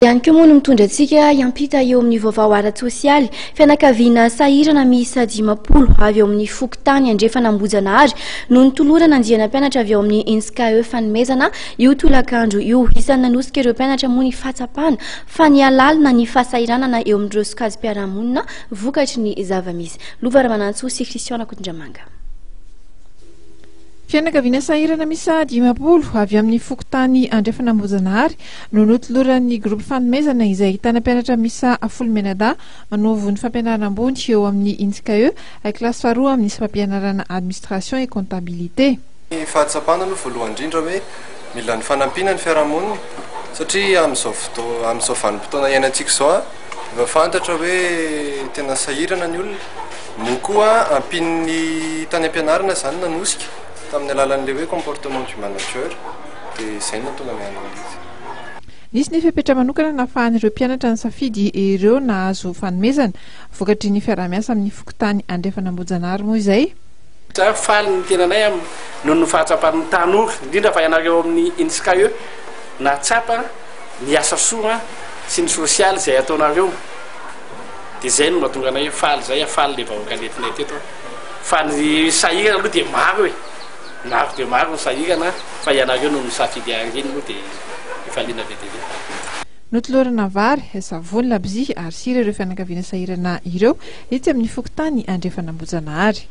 Ihany koa moa no mitondra antsika hiampita eo amin'ny vaovao ara-tsosialy. Fianakaviana sahirana miisa 50 avy ao amin'ny fokontany Andrefana Ambohijanahary no notolorana andiana mpianatra avy ao amin'ny INSCAE fanomezana io tolakandro io. Isan'ny nanosika ireo mpianatra moa ny fahatsapana fa nihalalina ny fahasahiranana eo amin'ireo sokajim-piarahamonina vokatry ny zava-misy. Lova Ramanantsoa sy Christian Rakotondramanga. Fianakaviana sahirana miisa 50 avy amin'ny fokontany Andrefana Ambohijanahary no notoloran'ny groupe fanomezana izay ahitana mpianatra miisa 10 mianadahy manovo ny fampianarana ambony eo amin'ny INSCAE, kilasy faharoa amin'ny sampam-pianarana Administration et Comptabilité. Ny fahatsapana aloha voalohany indrindra hoe mila ny fanampiana ny fiarahamonina satria amin'izao fotoa- amin'izao vanim-potoana iainantsika izao efa fantatra hoe tena sahirana ny olona. Moa koa ampian'ny tany am-pianarana izany nanosika tamin'ny alalan'ilay hoe comportement du manager dia izay no nahatonga anay hanao ilay izy. Nisy ny fepetra manokana nahafahan'ireo mpianatra nisafidy ireo nahazo fanomezana, vokatry ny fiaraha-miasa amin'ny fokontany Andrefana Ambohijanahary moa izay. Faly ny tenanay noho ny fahatsapan'ny tanora, indrindra fa ianareo ao amin'ny INSCAE nahatsapa ny asa soa sy ny sosialy izay ataonareo. Dia izay no mahatonga anay faly izay, faly ilay vahoaka nentinay teto. Fa ny sahirana aloha dia maro e! Maro dia maro ny sahirana fa ianareo no nisafidy ahy ireny moa dia hifaliana be dia be. Notolorana vary, savony, labozia ary sira ireo fianakaviana sahirana ireo etsy amin'ny fokontany Andrefan'Ambohijanahary.